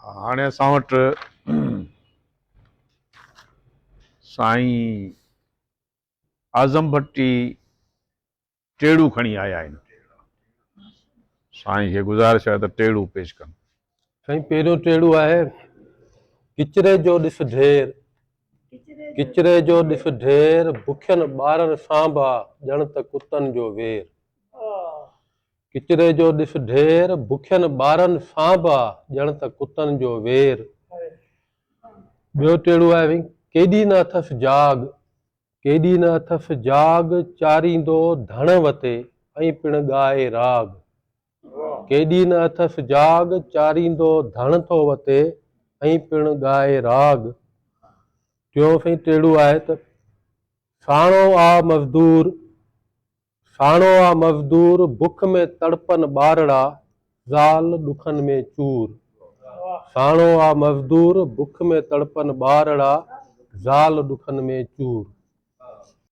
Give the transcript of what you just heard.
هاڻي اسان وٽ سائين اعظم ڀٽي ٽيڙو کڻي آيا آهن. سائين کي گذارش آهي ته ٽيڙو پيش ڪن. سائين پهريون ٽيڙو آهي ڪچري جو ڏس ڍير، ڪچري جو ڏس ڍير، بکين ٻارن سان به آ ڄڻ ته ڪتن جو وير. ڪچري جو ڏس ڍير، بکين ٻارن سان به آ ڄڻ ته ڪتن جو وير. ٻيو ٽيڙو آهي سائين ڪيڏي نه اٿس جاڳ، ڪيڏي نه اٿس جاڳ، چاريندو ڌڻ وتي ۽ پڻ ڳائي راڳ. ڪيڏي نه اٿس جاڳ، چاريندو ڌڻ ٿو وتي ۽ پڻ ڳائي راڳ. ٽيون سائين ٽيڙو آهي ته ساڻو آ مزدور، ساڻو آ مزدور، بک ۾ تڙپن ٻارڙا، زال ڏکن ۾ چور. ساڻو آ مزدور، بک ۾ تڙپن ٻارڙا، زال ڏکن ۾ چور.